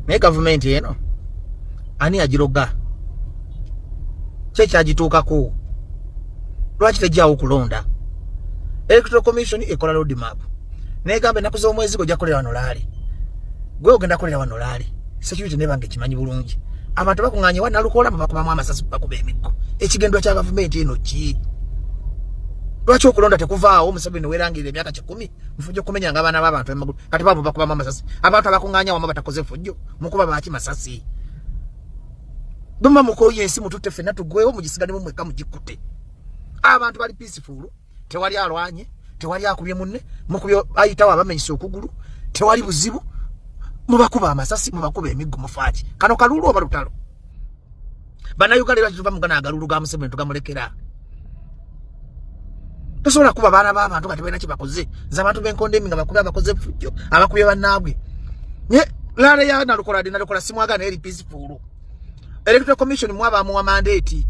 Naye gavumenti eno ani yagiroga? Ki ekyagituukako? Lwaki tejjawo kulonda? Electoral Commission ekola road map negamba ennaku z'omwezi gwe ojja kukolera wano rally, gwe ogenda kukolera wano rally. Security nebanga ekimanyi bulungi. Abantu bakuŋŋaanye wa Nalukola, babakubamu amasasi, bakuba emiggo. Ekigendwa kya gavumenti eno ki? Lwaki okulonda tekuvaawo? Museveni werangirira emyaka 100 nfujjo kumenyanga abaana b'abantu emagulu. Kati babo bakubamu amasasi abantu abakuŋŋaanya wamu batakoze fujjo, mukuba baki masasi? Bwema mukoye ensi mututte ffenna tugwewo, mugisigalemu mwekka mugikute. Abantu bali peaceful, tewali alwanye, tewali akubye munne, mukubye ayitawo abamenyesa okugulu, tewali buzibu. Mubakuba amasasi, mubakuba emiggo, mufaaki? Kano kalulu oba lutalo? Bannayuganda, lwaki tuva mugana agalulu ga Museveni tugamulekera? Tosobola kuba baana b'abantu nga tebalina kyebakoze. Nze abantu benkonda emi nga bakube abakoze effujjo, abakubye bannaabwe. Nye rally ya Nalukola di Nalukola simwaga, naye eri peaceful. Electoral Commission mwabamuwa mandate.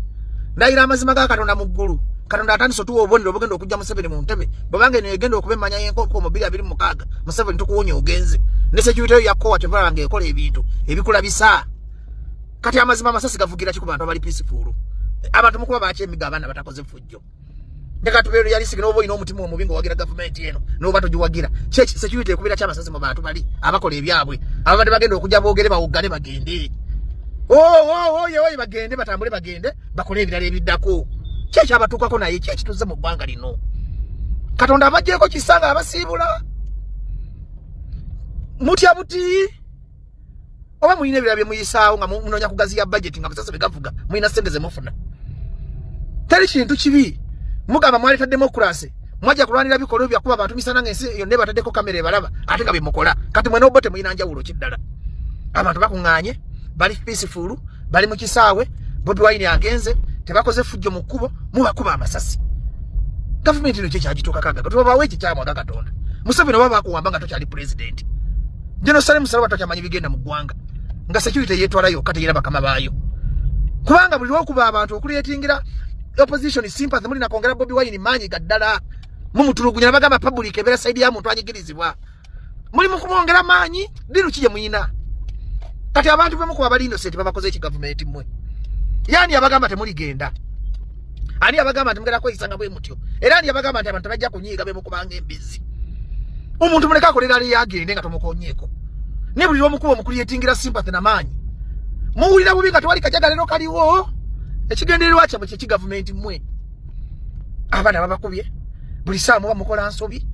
Ndayira amazima ga Katonda mu ggulu, Katonda atandise otuwa obubonero obugenda okujja Museveni mu ntebe. Bwebanga eno egenda okuba emmanya y'enkoko mu 2026, Museveni tukuwonya ogenze ne security yo yakkowa. Kyovalaba nga ekola ebintu ebikulabisa. Kati amazima, amasasi gavugira ki ku bantu abali peaceful? Abantu mukuba baki emigo, abaana batakoze fujjo? Ndeka tubeere realistic. N'oba olina omutima omubi ng'owagira gavumenti eno, n'oba togiwagira, security ekubira ki amasasi mu bantu bali abakola ebyabwe, ababadde bagenda okujja boogere, bawoggane, bagende? Oye oye, bagende, batambule, bagende bakole ebirala ebiddako. Ki ekyabatuukako? Naye ki ekituze mu ggwanga lino? Katonda abaggyeko kisa nga abasiibula mutya buti, oba mulina ebirala bye muyisaawo nga munoonya kugaziya budget, nga masasi begavuga, mulina sente zemufuna? Teri kintu kibi. Mugamba mwaleta democracy, mwajja kulwanira bikolwa byakuba abantu misana nga ensi yonna ebataddeko kamera ebalaba, ate nga byemukola kati mwena obo temulina njawulo kiddala. Abantu bakuŋŋaanye, bali peaceful, bali mu kisaawe. Bobi Wine agenze, tebakoze fujjo mu kkubo, mubakuba amasasi. Gavumenti eno kyekyagituukako? Agaga tubabawo ekikyamu aga Katonda. Museveni, oba bakuwamba nga tokyali president, General Salim Saleh tokyamanyi bigenda mu ggwanga, nga security yeetwala yokka, teyera bakama baayo. Kubanga buli lwokuba abantu okuleetingira opposition sympathy, muli nakwongera Bobi Wine maanyi gaddala. Mumutulugunya, nabagamba public ebeera side ya muntu anyigirizibwa. Muli mukumwongera maanyi. Deal ki gye muyina kati? Abantu bemukuba bali innocent, babakoze eki gavumenti mmwe? Yani abagamba temuligenda? Ani abagamba nti mugenda kweyisanga bwe mutyo? Era ani abagamba nti abantu tebajja kunyiiga bemukubanga embizzi? Omuntu muleke akolera ali yagende nga tomukonyeeko. Naye buli lwomukuba omucreatingira sympathy namaanyi, muwulira bubi nga tewali kajagalero kaliwo. Ekigendererwa kyammwe kyeki gavumenti mmwe? Abaana babakubye buli saawa, muba mukola nsobi,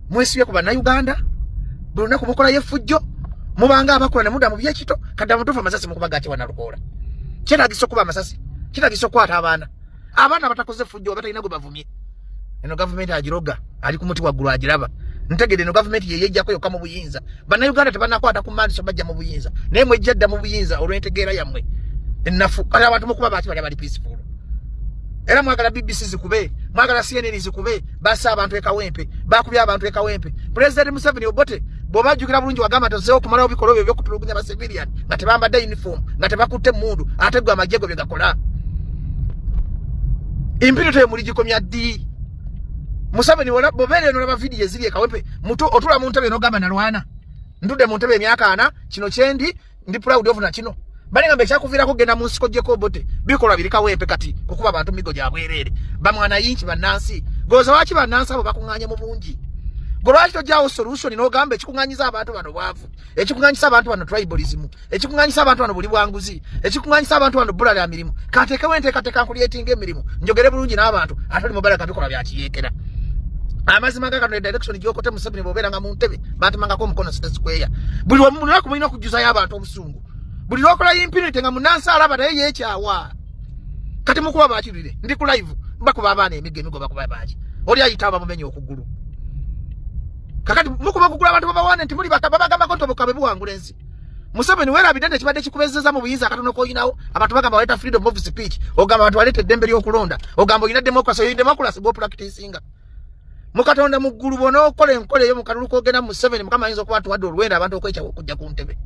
mwesibye ku Bannayuganda. Buli lunaku mukolayo effujjo, mubanga abakola ne mudda mu byekito. Kadda mutuufu, amasasi mukuba gaki Wanalukoola? Kyetagisa okuba amasasi? Kyetagisa okukwata abaana, abaana batakoze effujjo, batalina gwe bavumye? Eno gavumenti agiroga, ali ku muti waggulu agiraba. Ntegede eno gavumenti yeyejjako yokka mu buyinza. Bannayuganda tebanakwata ku mandiso bajja mu buyinza, naye mwejja dda mu buyinza olw'entegeera yammwe ennafu. Kati abantu mukuba baki bali abali peaceful? Era mwagala BBC zikube, mwagala CNN zikube. Basa abantu ekawempe, bakubye abantu ekawempe. President Museveni, Obote, bw'oba ajjukira bulungi, wagamba tozeewo okumalawo bikolwa ebyo ebyokutulugunya ba civilian nga tebambadde uniform, nga tebakutte emmundu. Ate gwe amagye go bye gakola, impunity eyo muligikomya ddi? Museveni, bw'obeera eno olaba vidiyo eziri ekawempe, otula mu ntebe n'ogamba, "Nalwana, ntudde mu ntebe emyaka 40, kino kyendi ndi proud of na kino." Balingamba ekyakuviirako kugenda mu nsiko gyeko Obote bikolwa biri Kawempe. Kati kukuba abantu migo gya bwereere, bamwana yinki bannansi goza. Lwaki bannansi abo bakuŋŋaanye mu bungi? Gwe lwaki tojjawo solution n'ogamba ekikuŋŋaanyiza abantu bano bwavu, ekikuŋŋaanyisa abantu bano tribalism, ekikuŋŋaanyisa abantu bano buli bwanguzi, ekikuŋŋaanyisa abantu bano bbula lya mirimu? Kateekewo enteekateeka, ncreatinga emirimu, njogere bulungi n'abantu. Ate oli mubalaka bikolwa bya kiyeekera. Amazima ga Katonda, direction gyokote Museveni, bw'obeeranga mu ntebe batemangako omukono City Square. Buli lunaku mulina okujjuzayo abantu obusungu. Buli lwokola impunity nga munansi alaba, naye yeekyawa. Kati mukuba bakirire, ndi ku live, bakuba abaana emigo, emigo bakuba baki? Oli ayita abamumenya okugulu. Kakati mukuba okugulu abantu babawane nti muli babagambako nti obukabe buwangula ensi. Museveni, weerabidde nti ekibadde kikubezeza mu buyinza akatono koyinawo, abantu bagamba waleeta freedom of speech, ogamba abantu waleeta eddembe ly'okulonda, ogamba olina democracy. Oyo democracy gwopracticinga mukatonda mu ggulu, bw'onookola enkola eyo mu kalulu kogenda mu Museveni, Mukama ayinza okuba atuwadde olwenda abantu okwekyawa okujja ku ntebe.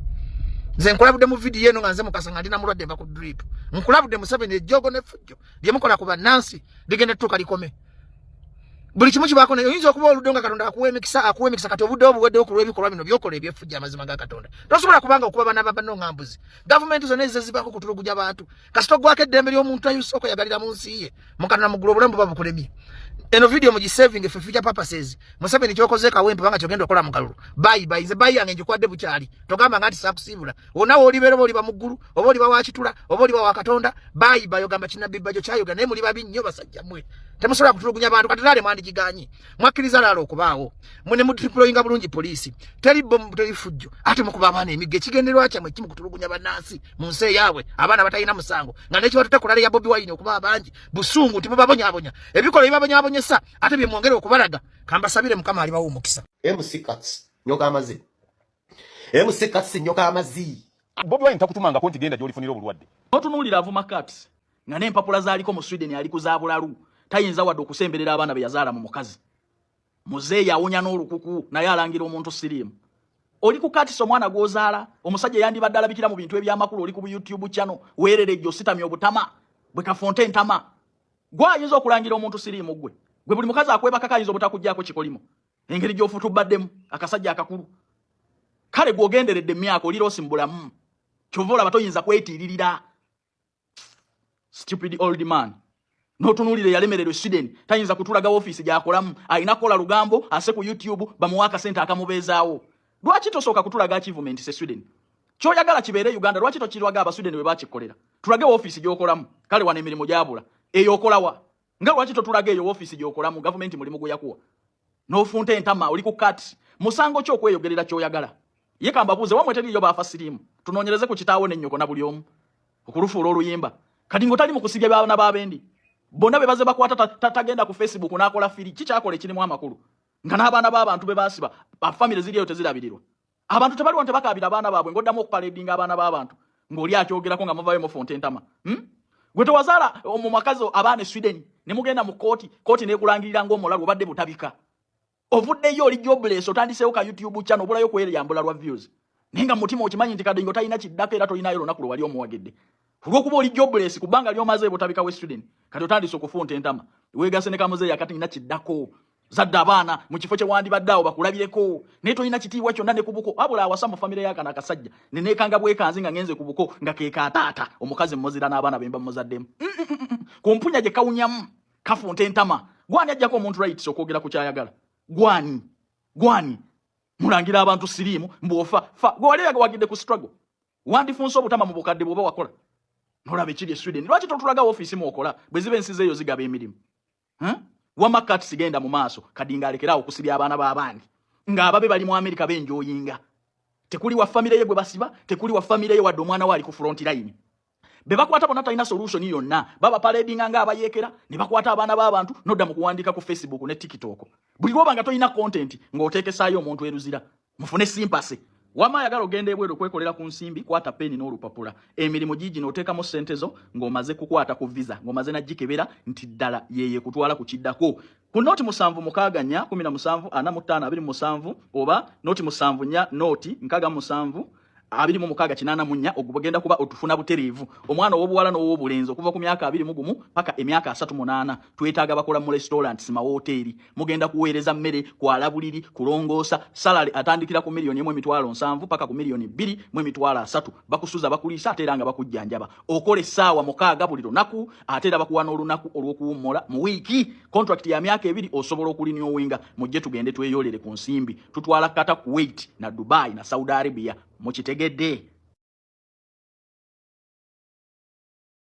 Nze nkulabudde mu vidiyo eno nga nze Mukasa, nga ndina mulwadde nva ku drip. Nkulabudde Museveni, ejjoogo n'effujjo lye mukola ku bannansi ligenda tutuuka likome. Buli kimu kibaako, naye oyinza okuba oludde nga Katonda akuwa emikisa, akuwa emikisa. Kati obudde obuweddewo ku lw'ebikolwa bino byokola ebyefujja. Amazima ga Katonda, tosobola kubanga okuba bana babanno nga mbuzi. Gavumenti zonna ezize zibaako kutulugunya bantu. Kasita ogwako eddembe ly'omuntu ayusa okweyagalira mu nsi ye, mukatonda muggulu obulamu buba bukulemye. Eno video mugisaving for future purposes. Museveni, kyokoze Kawempe, banga kyogenda okola mu kalulu, bye bye. Nze bye yange njikwadde bukyali. Togamba nga nti saakusiibula. Wonna woolibeera, oba oliba mu ggulu, oba oliba wa kitula, oba oliba wa Katonda, bye bye. Ogamba kinabbi Bajjo kyayoga, naye muli babi nnyo basajja mmwe, temusobola kutulugunya bantu. Kati rally mwandigiganye, mwakkiriza rally okubaawo, mune mudeployinga bulungi poliisi, teri bomu, teri fujjo, ate mukuba abaana emigga. Ekigendererwa kyammwe kimu kutulugunya bannansi mu nsi eyaabwe, abaana batalina musango, nga nekibatutte ku rally ya Bobi Wine okuba abangi busungu nti mubabonyabonya. Ebikolwa ebibabonyabonyesa ate byemwongere okubalaga. Kambasabire, Mukama alibawo omukisa. MC Kats nyoka amazi, MC Kats nyoka amazi. Bobi Wine takutumangako nti genda gy'olifunira obulwadde. Otunuulira avuma Kats nga n'empapula zaaliko mu Sweden ali ku za bulalu, tayinza wadde okusemberera abaana be yazaala mu mukazi. Muzeeyi awonya n'olukuku, naye alangira omuntu siriimu. Oli ku Kats, omwana gw'ozaala omusajja yandibadde alabikira mu bintu ebyamakulu, oli ku YouTube channel weererejjo, ositamye obutama bwe kafonte entama. Gwe ayinza okulangira omuntu siriimu? Gwe gwe buli mukazi akwebakako ayinza obutakuggyako kikolimo, engeri gy'ofutubaddemu akasajja akakulu. Kale gw'ogenderedde emyaka, oli loss mu bulamu, kyova olaba toyinza kwetiiririra. Stupid old man. N'otunuulira eyalemererwa e Sweden, tayinza kutulaga ofiisi gy'akolamu, alina kukola lugambo ase ku YouTube bamuwa akasente akamubeezaawo. Lwaki tosooka kutulaga achievement se Sweden? Kyoyagala kibeere Uganda, lwaki tokirwaga Abasweden bwe bakikolera? Tulage ofiisi gy'okolamu. Kale wano emirimu gyabula, eyo okolawa? Nga lwaki totulaga eyo ofiisi gy'okolamu? Gavumenti mulimu gwe yakuwa, n'ofunta entama. Oli ku Kats, musango ki okweyogerera kyoyagala? Ye kambabuuze, wamwe teriiyo baafa siriimu? Tunoonyereze ku kitaawo n'ennyoko na buli omu okulufuula oluyimba. Kati ng'otali mu kusibya baana b'abendi bonna be baze bakwata, tagenda ku Facebook n'akola firi kikyakola ekirimu amakulu, nga n'abaana b'abantu be baasiba, bafamire ziri eyo tezirabirirwa, abantu tebaliwo tebakaabira abaana baabwe, ng'oddamu okupaledinga abaana b'abantu ng'oli akyogerako nga muvayo mufunta entama, Gwe tewazaala mu makazi abaana e Sweden ne mugenda mu kooti, kooti nekulangirira ng'omulalu obadde butabika, ovuddeyo oli jobless, otandiseewo ka YouTube channel, obulayo kwereyambula lwa views, naye nga mutima okimanyi nti Kadingo talina kiddako era tolinayo lunaku lwe wali omuwagidde olwokuba oli jobless kubanga lyomaze butabika we Sweden. Kati otandise okufunta entama, weegase ne kamuzeeyi akatalina kiddako, zadde abaana mu kifo kye wandibadde awo bakulabireko, naye tolina kitiibwa kyonna ne ku buko. Wabula awasa mu famire yakano akasajja neneekanga bwekanzi nga ngenze ku buko nga ke kataata omukazi muzira n'abaana be mba muzaddemu. Ku mpunya gye kawunyamu kafunta entama. Gwani ajjako omuntu rights okwogera ku kyayagala? Gwani, gwani mulangira abantu siriimu mbwofa fa? Gwe wali wagidde ku struggle, wandifunse obutama mu bukadde bw'oba wakola nolaba ekiri e Sweden. Lwaki totulaga ofiisi mwokola bwe ziba ensi zeeyo zigaba emirimu? Wama kati sigenda mu maaso. Kadinga alekeraawo okusibya abaana b'abandi ng'ababe bali mu Amerika benjoyinga. Tekuli wa famire ye gwe basiba, tekuli wa famire ye wadde omwana we ali ku front line. Be bakwata bonna talina solution yonna, baba paradinga nga abayeekera ne bakwata abaana b'abantu. Nodda mu kuwandiika ku Facebook ne TikTok buli lwoba nga tolina content ng'oteekesaayo omuntu eruzira. Mufune sympathy. Wama ayagala ogenda ebweru okwekolera ku nsimbi, kwata peni n'olupapula. Emirimu giigino, oteekamu ssente zo ng'omaze kukwata ku visa, ng'omaze nagikebera nti ddala yeye kutwala ku kiddako. Ku 076 4 17 45 27 oba 074 067 26 84. Ogwo bwegenda kuba otufuna butereevu. Omwana ow'obuwala n'ow'obulenzi okuva ku myaka 21 paka emyaka 38, twetaaga bakola mu restaurants, mawoteeri. Mugenda kuweereza mmere, kwala buliri, kulongoosa. Salary atandikira ku 1,700,000 paka ku 2,300,000. Bakusuza, bakuliisa, ate era nga bakujjanjaba. Okola essaawa 6 buli lunaku, ate era bakuwa n'olunaku olw'okuwummula mu wiiki. Contract ya myaka 2, osobola okulinyowenga. Mujje tugende tweyolere ku nsimbi. Tutwala Qatar, Kuwait na Dubai na Saudi Arabia. Mukitegedde?